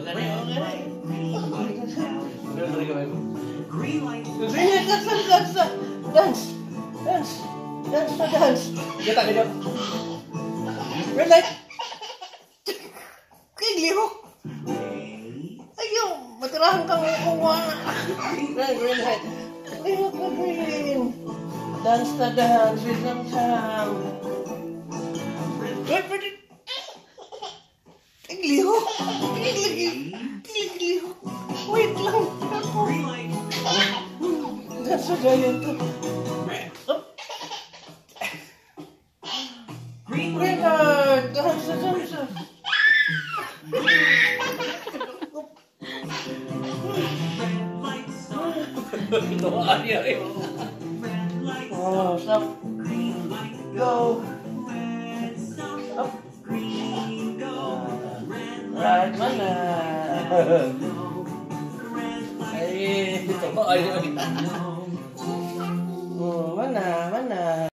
Gani, oh, gani. Green light, down. Green light. Green light, dance, dance, dance, dance. Dance. Dance na dance. Kita ka dyan. Red light. Kay lihok. Ayaw, matirahan kang kuha. Red, green light. Lihok na green. Dance na dance with some time. Red, red, red. Ay, lihok. Ay, lagi. Ay, lihok. Wait lang. Green light. Dance na giant to. Red. Oh. Green Green light. Light. Dance na dance. Red light, stop. Ay, ay. Red light, Oh, stop. Stop. Green light, Go. Red, stop. Up. Green, go. Red Right light, man na. go. Red light, Ay, ito ba? Ay, ay. no.